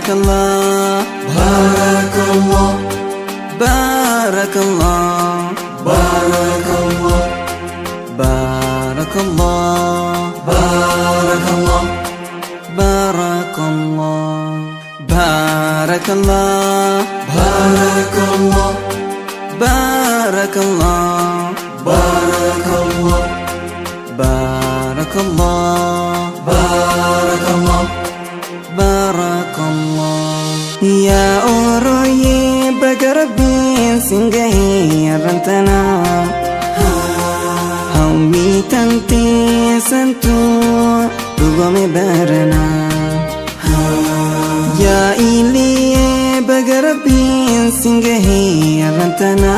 بارك الله بارك الله بارك الله بارك الله بارك الله بارك الله بارك الله بارك الله بارك الله بارك الله بارك الله بارك الله بارك الله بارك الله. Yaa Orooyee, baga Rabbiin sin gahee arrantana. Hawwii tantee santu dhugome barana. Yaa Iliyee, baga Rabbiin sin gahee arrantana.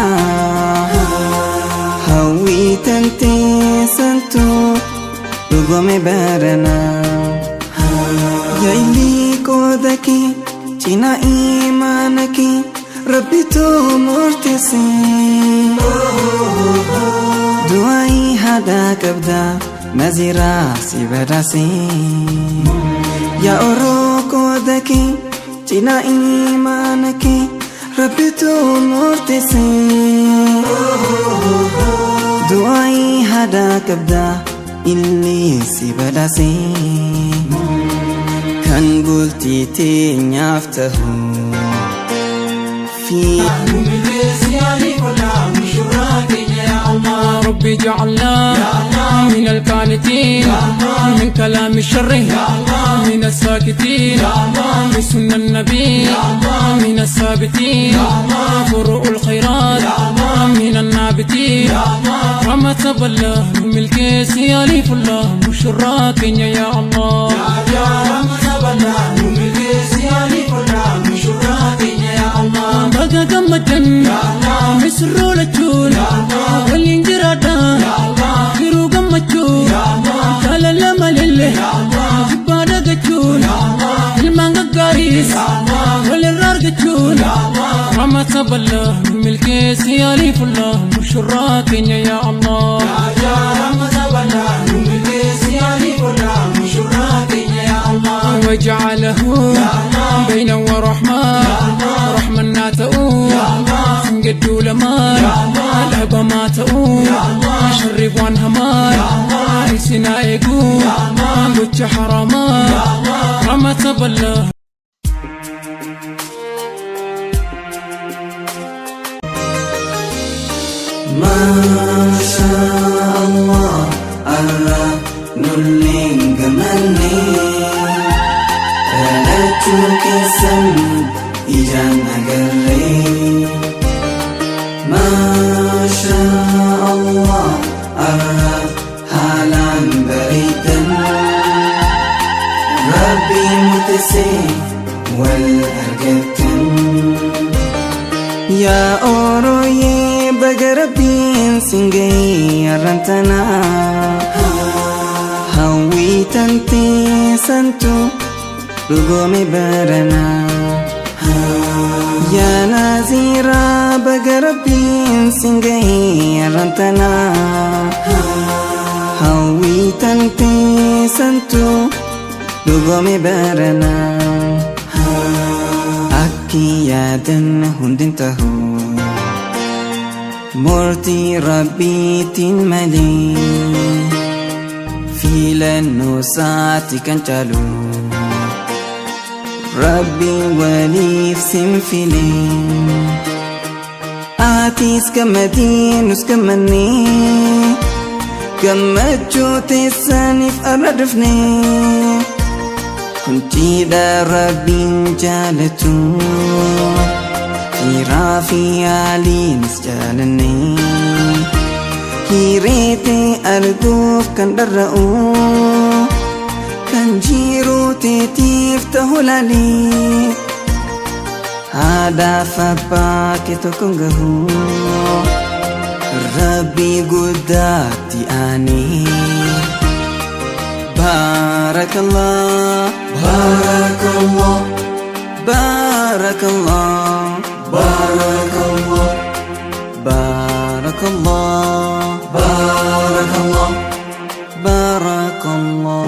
Hawwii tantee santu dhugome barana. Yaa Ilii, qooda kee cina imaana kee Rabbitu murteesse. Du'aa'ii haadha qabda, naziraa si badhaase. Yaa Oroo, qooda kee cina imaana kee Rabbitu murteesse. Du'aa'ii haadha qabda, illee si badhaase. Kan bultii teenyaaf tahu fi ربي جعلنا من القانتين، من كلام الشر من الساكتين، بسنة النبي من الثابتين، فروع الخيرات من النابتين. رحمة الله ملكيس يا ليف الله مشراك يا الله. Baga gammaddan, misirroo lachuun waliin jiraadha. Jiruu gammachuu, jaalala malille, jibbaa dagachuun, ilmaan gaggaariis walirra argachuun. Rahmata bal'aa nu milkeessi yaa liifullah mushurraa keenya yaa Allah. وجعله بين ورحمة رحمة تؤو سنجدوا لمان الأبا ما تؤو شربوان همان إسنا إيقو قلت حرامان رحمة بالله. ما شاء الله arra nulleen gamannee dhalachuu keessan ijaan agarree. ما شاء الله arra haalaan bareedan. Rabbii murteessee wal argattan. Yaa Orooyee, baga Rabbiin sin gahee arrantana. Hawwii tantee santu dhugoome barana. Yaa Naziraa, baga Rabbiin sin gahee arrantana. Hawwii tantee santu dhugoome barana. Akki yaadan hundin tahu murtii Rabbiitiin malee, filannoo isaati kan caalu Rabbiin waliif sin filee. Atis gammadii, nus gammannee, gammachuu teessaniif arra dhufnee. Kun cidha Rabbiin jaalatu, fiiraa fi haaliinis jaalannee. Hireetee arguuf kan dharra'u, kan jiruu teetiif ta'u laalee. Haadhaaf abbaa kee tokkoon gahu Rabbii guddaatti aanee. بارك الله بارك الله بارك الله بارك الله بارك الله بارك الله بارك الله.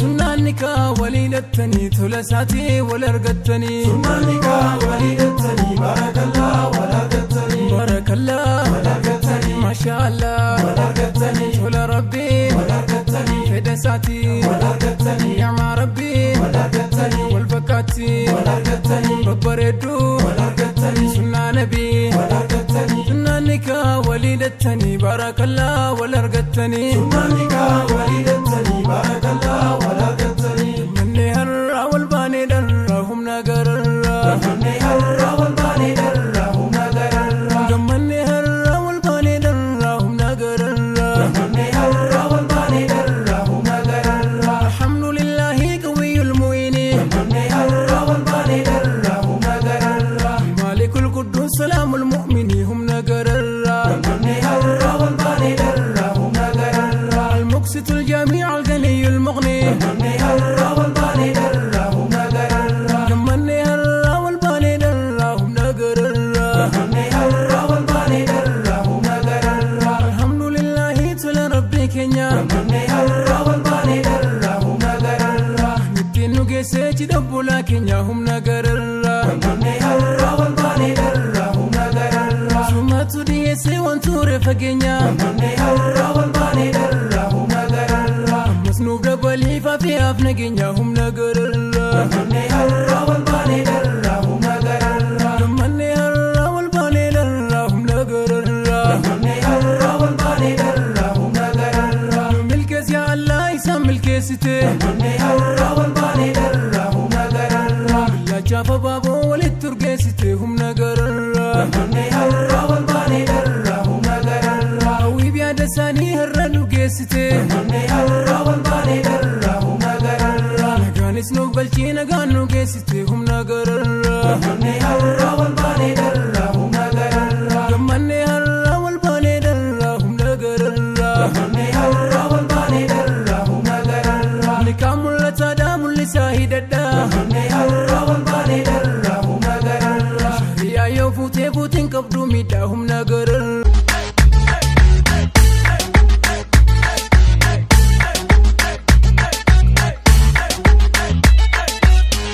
Sunnaan nikaa waliin hidhattanii tola isaatii wal argattanii. Sunnaan nikaa wal hidhattanii baarakallaa wal argattanii. Baarakallaa wal argattanii. Maashaa Allah wal argattanii. Tola rabbii wal argattanii. Fedha isaatii wal argattanii. Ni'maa rabbii wal argattanii. Wal fakkaatti wal argattanii. Babbareedduu wal argattanii. Sunnaa nabii wal argattanii. Sunnaan nikaa wal hidhattanii baarakallaa wal argattanii. Sunnaan nikaa wal hidhattanii baarakallaa wal argattanii. Mannee har'a wal baanee dharra humna gararraa. Gammannee har'a wal baanee dharra humna gararraa. Gammannee har'a wal baanee dharra humna gararraa. Gammannee har'a wal baanee dharra humna gararraa. Alhamdulillahi qawiyyul mu'inii. Gammannee har'a wal baanee dharra humna gararraa. Maalikul quddus salaamul mu'minii humna gararraa. Gammannee har'a wal baanee dharra humna gararraa. Almuqsitul jaamiic alganiyyul muqnii. Gammannee har'a wal baanee dharra humna gararraa. Gammannee har'a wal baanee dharra humna gararraa. Gammannee har'a wal baanee dharra humna gararraa. Alhamdulillahi tola rabbii keenya. Gammannee har'a wal baanee dharra humna gararraa. Ittiin nu geessee cidha bulaa keenya humna gararraa. Gammannee har'a wal baanee dharra humna gararraa. Sumatu dhiyeessee waan ture fageenya. Gammannee har'a wal baanee dharra humna gararraa. Ammas nuuf dabaliif afiyaaf nageenya humna gararraa. Gammannee har'a wal baanee dharra humna gararraa. Gammannee har'a wal baanee dharra humna gararraa. Gammannee har'a wal baanee dharra humna gararraa. Nu milkeessi yaa Allah isaan milkeessite. Gammannee har'a wal baanee dharra humna gararraa. Billaachaaf abaaboo walitti urgeessite humna gararraa. Gammannee har'a wal baanee dharra humna gararraa. Hawwiif yaada isaanii har'a nu geessite. Gammannee har'a wal baanee dharra humna gararraa. Nagaanis nuuf galchii nagaan nu geessite humna gararraa. Gammannee har'a wal baanee dharra humna gararraa. Gammannee har'a wal baanee dharra humna gararraa. Gammannee har'a wal baanee dharra humna gararraa. Nikaan mul'ataadhaa mul'isaa hidhadhaa. Gammannee har'a wal baanee dharra humna gararraa. Shari'aa yoo fuutee fuutiin qabdu miidhaa humna gararraa.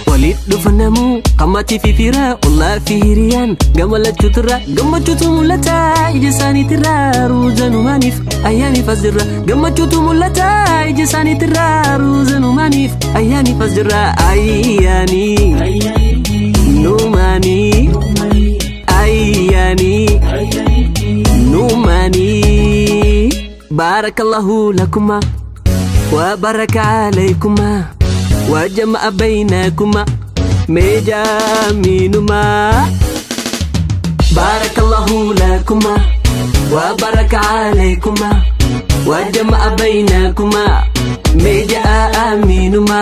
Walitti dhufa namuu hammaatii fi fira ollaa fi hiriyaan gammachuutirra gammachuutu mul'ata ija isaaniitirra ruuzanumaaniif ayyaaniif as jirra gammachuutu mul'ata ija isaaniitirra ruuzanumaaniif ayyaaniif as jirra ayyaanii numaanii ayyaanii numaanii baarakallahu lakuma وبارك عليكما وجمع بينكما ميجامينما بارك الله لكما وبارك عليكما وجمع بينكما ميجامينما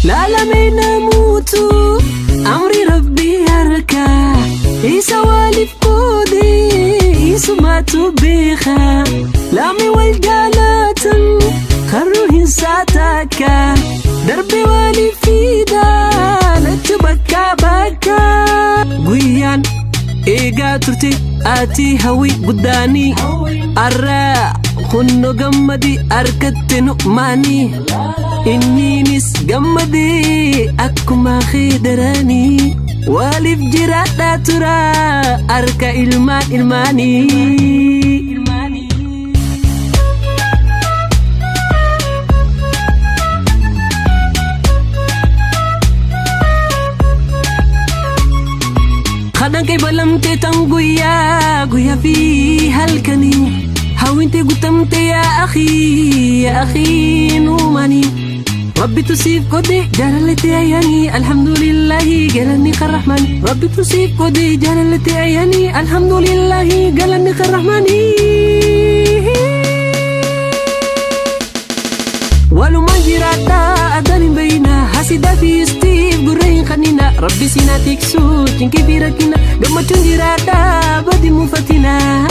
لا لمن نموت أمري ربي هركا إيسا والف قودي إيسو ما تبيخا لامي والجالات خروهن ساتاكا دربي والي فيدا لتبكى بكا قويان إيقا ترتي آتي هوي قداني أرى خنو قمدي أركت نؤماني Inniinis gammadee akkuma keedaranii waliif jiraadhaa tura harka ilmaan ilmaanii. Kanan kee balamtee tan guyyaa guyyaa fi halkanii hawwintee guutamtee yaa akhii yaa akhii nuumanii. ربي تسيب قدي جلالتي عياني الحمد لله جلالني الرحمن ربي تسيب قدي جلالتي عياني الحمد لله جلالني الرحمن ولو ما جراتا أداني بينا حسيدا في ستيف قرين خنينا ربي سينا تكسو تنكي بيركنا قمة جراتا بدي مفتنا.